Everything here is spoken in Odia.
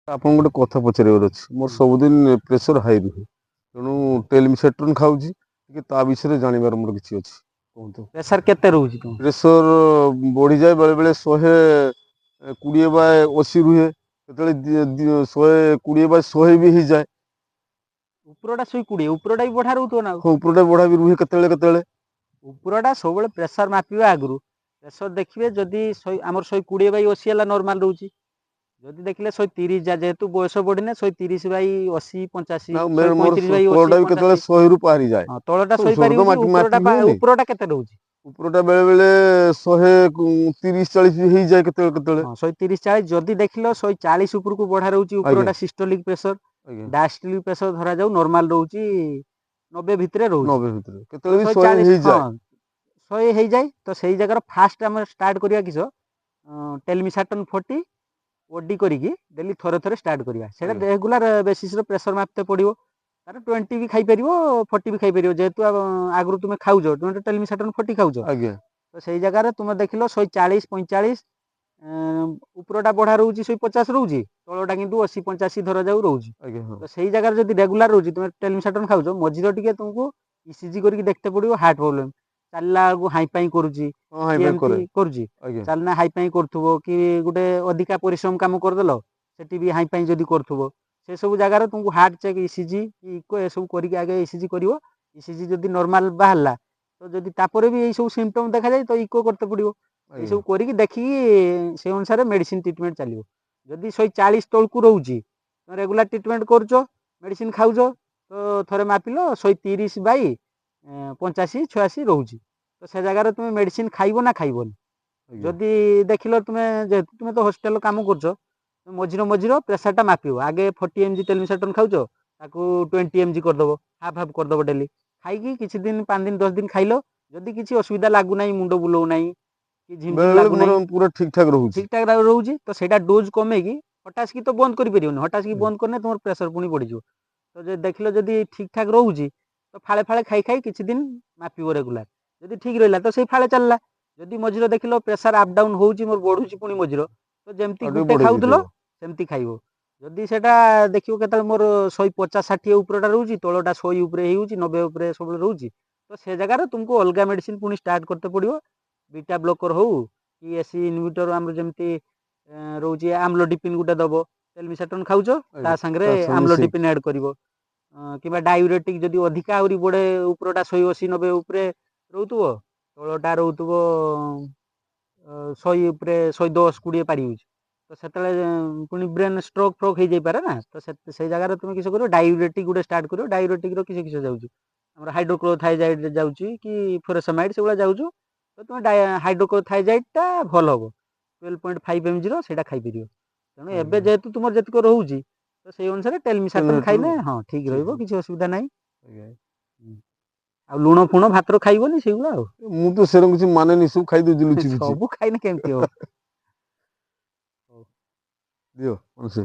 ଆପଣଙ୍କୁ ଗୋଟେ କଥା ପଚାରିବାର ଅଛି। ମୋର ସବୁଦିନ ପ୍ରେସର ହାଇ ରୁହେ, ତେଣୁ ଟେଲମିସାର୍ଟନ ଖାଉଛି। ଟିକେ ତା ବିଷୟରେ ଜାଣିବାର ମୋର କିଛି ଅଛି, କୁହନ୍ତୁ। ପ୍ରେସର କେତେ ରହୁଛି ତୁମ? ପ୍ରେସର ବଢିଯାଏ ବେଳେ ବେଳେ, 120/80 ରୁହେ, କେତେବେଳେ 120/100 ବି ହେଇଯାଏ। ଉପରଟା 120, ଉପରଟା ବି ବଢା ରହୁଥିବ ନା ଆଉ? ହଁ, ଉପରଟା ବଢା ବି ରୁହେ କେତେବେଳେ କେତେବେଳେ। ଉପରଟା ସବୁବେଳେ ପ୍ରେସର ମାପିବା ଆଗରୁ ପ୍ରେସର ଦେଖିବେ। ଯଦି 100, ଆମର 120/80 ହେଲା, ନର୍ମାଲ ରହୁଛି। ଯଦି ଦେଖିଲେ 130, ଯେହେତୁ ବୟସ ବଢିନେ, 130/80, 85, ନା, ଶହେ ମୋର ପଇଁତିରିଶ ବାଇ ତଳଟା 80, ବି କେତେବେଳେ 85। 100ରୁ ପାରିଯାଏ। ହଁ, ତଳଟା ସବୁ ଶହେ ସବୁ ତ ପାରିବ। ମାପି ଉପରଟା ହୁଏନି। ଉପରଟା କେତେ ରହୁଛି? ଉପରଟା ବେଳେ ବେଳେ 130, 40 ବି ହେଇଯାଏ କେତେବେଳେ କେତେବେଳେ। ହଁ, 130, 40। ଯଦି ଦେଖିଲ 140 ଉପରକୁ ବଢା ରହୁଛି ଉପରଟା, ସିଷ୍ଟୋଲିକ ପ୍ରେସର। ଡାଏଷ୍ଟୋଲିକ ପ୍ରେସର ଧରାଯାଉ ନର୍ମାଲ ରହୁଛି, 90 ଭିତରେ ରହୁଛି। 90 ଭିତରେ, କେତେବେଳେ ବି ଶହେ 100 ଚାଳିଶ ହେଇଯାଏ। ହଁ, 100 ହେଇଯାଏ। ତ ସେଇ ଜାଗାର ଫାଷ୍ଟ ଆମେ ଷ୍ଟାର୍ଟ କରିବା କିସ? ଟେଲମିସାର୍ଟନ 40 ଓଡି କରିକି ଡେଲି ଥରେ ଥରେ ଷ୍ଟାର୍ଟ କରିବା ସେଇଟା। ରେଗୁଲାର ବେସିସରେ ପ୍ରେସର ମାପତେ ପଡ଼ିବ। ତାର 20 ବି ଖାଇପାରିବ, 40 ବି ଖାଇପାରିବ। ଯେହେତୁ ଆଗରୁ ତୁମେ ଖାଉଛ, ତୁମେ ତ ଟେଲମିସାର୍ଟନ 40 ଖାଉଛ। ଆଜ୍ଞା। ତ ସେଇ ଜାଗାରେ ତୁମେ ଦେଖିଲ 140, 45 ଉପରଟା ବଢା ରହୁଛି, 150 ରହୁଛି, ତଳଟା କିନ୍ତୁ 80, 85 ଧରାଯାଉ ରହୁଛି। ଆଜ୍ଞା ହଁ ତ ସେଇ ଜାଗାରେ ଯଦି ରେଗୁଲାର ରହୁଛି, ତୁମେ ଟେଲମିସାର୍ଟନ ଖାଉଛ, ମଝିରେ ଟିକେ ତୁମକୁ ଇସିଜି କରିକି ଦେଖିତେ ପଡ଼ିବ। ହାର୍ଟ ପ୍ରୋବ୍ଲେମ, ଚାଲିଲା ବେଳକୁ ହାଇ ପାଇ କରୁଛି ହଁ, ହାଇ କି ଫାଇ ଏମିତି କରେ। କରୁଛି? ଆଜ୍ଞା। ଚାଲିନା ହାଇ ପାଇ କରୁଥିବ କି ଗୋଟେ ଅଧିକା ପରିଶ୍ରମ କାମ କରିଦେଲ, ସେଠି ବି ହାଇ ପାଇ ଯଦି କରୁଥିବ, ସେ ସବୁ ଜାଗାରେ ତୁମକୁ ହାର୍ଟ ଚେକ୍, ଇସିଜି କି ଇକୋ ଏସବୁ କରିକି ଆଗେ ଇସିଜି କରିବ। ଇସିଜି ଯଦି ନର୍ମାଲ ବାହାରିଲା, ତ ଯଦି ତାପରେ ବି ଏଇ ସବୁ ସିମ୍ପଟମ୍ ଦେଖାଯାଏ, ତ ଇକୋ କରତେ ପଡ଼ିବ। ଏଇସବୁ କରିକି ଦେଖିକି ସେଇ ଅନୁସାରେ ମେଡ଼ିସିନ ଟ୍ରିଟମେଣ୍ଟ ଚାଲିବ। ଯଦି 140 ତଳକୁ ରହୁଛି, ରେଗୁଲାର ଟ୍ରିଟମେଣ୍ଟ କରୁଛ, ମେଡ଼ିସିନ ଖାଉଛ, ତ ଥରେ ମାପିଲ 130/85, 86 ରହୁଛି, ତ ସେ ଜାଗାରେ ତୁମେ ମେଡ଼ିସିନ ଖାଇବ ନା ଖାଇବନି? ଯଦି ଦେଖିଲ ତୁମେ, ଯେହେତୁ ତୁମେ ତ ହସ୍ପିଟାଲ କାମ କରୁଛ, ମଝିରେ ମଝିରେ ପ୍ରେସରଟା ମାପିବ। ଆଗେ 40 ଏମଜି ଟେଲମିସାର୍ଟନ ଖାଉଛ, ତାକୁ 20 ଏମଜି କରିଦେବ, ହାଫ୍ ହାଫ୍ କରିଦେବ ଡେଲି ଖାଇକି। କିଛି ଦିନ, 5 ଦିନ, 10 ଦିନ ଖାଇଲ, ଯଦି କିଛି ଅସୁବିଧା ଲାଗୁନାହିଁ, ମୁଣ୍ଡ ବୁଲଉନାହିଁ କି ଝିମଝିମ ବେଳେ ବେଳେ ଲାଗୁନାହିଁ, ମୋର ପୁରା ଠିକ ଠାକ ରହୁଛି। ଠିକ ଠାକ ରହୁଛି, ତ ସେଇଟା ଡୋଜ୍ କମେଇକି ହଠାତ୍ କି ତ ବନ୍ଦ କରିପାରିବନି। ହଠାତ୍ କି ବନ୍ଦ କଲେ ତୁମର ପ୍ରେସର ପୁଣି ବଢିଯିବ। ତ ଯଦି ଦେଖିଲ ଯଦି ଠିକ ଠାକ ରହୁଛି, ତ ଫାଳେ ଫାଳେ ଖାଇ ଖାଇ କିଛି ଦିନ ମାପିବ ରେଗୁଲାର। ଯଦି ଠିକ ରହିଲା, ତ ସେଇ ଫାଳେ ଚାଲିଲା। ଯଦି ମଝିରେ ଦେଖିଲ ପ୍ରେସର ଅପ୍ ଡାଉନ୍ ହଉଛି ମୋର, ବଢୁଛି ପୁଣି ମଝିର, ତ ଯେମିତି ଆଉ ଟିକେ ଗୋଟେ ବଢେଇ ଖାଉଥିଲ ଦେଇଥିବ। ସେମିତି ଖାଇବ। ଯଦି ସେଟା ଦେଖିବ କେତେବେଳେ ମୋର 150, 60 ଉପରଟା ରହୁଛି, ତଳଟା 100 ଉପରେ ହେଇଯାଉଛି, 90 ଉପରେ ସବୁବେଳେ ରହୁଛି, ତ ସେ ଜାଗାରେ ତୁମକୁ ଅଲଗା ମେଡ଼ିସିନ ପୁଣି ଷ୍ଟାର୍ଟ କରତେ ପଡ଼ିବ। ବିଟା ବ୍ଲକର ହଉ କି ଏସି ଇନହିବିଟର, ଆମର ଯେମିତି ରହୁଛି ଆମ୍ଲୋଡିପିନ୍ ଗୋଟେ ଦବ। ଟେଲମିସାର୍ଟନ ଖାଉଛ, ତା ସାଙ୍ଗରେ ତା ସାଙ୍ଗେ ମିଶେଇକି। ଆମ୍ଲୋଡିପିନ୍ ଆଡ୍ କରିବ। କିମ୍ବା ଡାୟୁରେଟିକ୍ ଯଦି ଅଧିକା ଆହୁରି ବଢ଼େ, ଉପରଟା 180, 90 ଉପରେ ରହୁଥିବ, ତଳଟା ରହୁଥିବ 100 ଉପରେ, 110, 20 ପାରି ହେଉଛି, ତ ସେତେବେଳେ ପୁଣି ବ୍ରେନ୍ ଷ୍ଟ୍ରୋକ୍ ଫ୍ରୋକ୍ ହେଇଯାଇପାରେ ନା। ତ ସେଇ ଜାଗାରେ ତୁମେ କିସ କରିବ? ଡାୟୁରେଟିକ୍ ଗୋଟେ ଷ୍ଟାର୍ଟ କରିବ। ଡାୟୁରେଟିକ୍ର କିସ କିସ ଯାଉଛି? ଆମର ହାଇଡ୍ରୋକ୍ଲୋରୋଥାଇଜାଇଡ୍ ଯାଉଛି କି ଫୁରୋସେମାଇଡ୍, ସେଗୁଡ଼ା ଯାଉଛୁ। ତ ତୁମେ ହାଇଡ୍ରୋକ୍ଲୋରୋଥାଇଜାଇଡ୍ଟା ଭଲ ହବ, 12.5 ଏମଜିର ସେଇଟା ଖାଇପାରିବ। ତେଣୁ ଏବେ ଯେହେତୁ ତୁମର ଯେତିକି ରହୁଛି, ତ ସେଇ ଅନୁସାରେ ଟେଲମିସାର୍ଟନ ଖାଇଲେ ହଁ ଠିକ ରହିବ, କିଛି ଅସୁବିଧା ନାହିଁ। ଆଉ ଲୁଣ ଫୁଣ ଭାତର ଖାଇବନି ସେଇଗୁଡ଼ା ଆଉ। ମୁଁ ତ ସେରକମ କିଛି ମାନେନି, ସବୁ ଖାଇଦଉଛି ଲୁଚି ଲୁଚି। ସବୁ ଖାଇଲେ କେମିତି ହବ? ଦିଅ ମାନସି।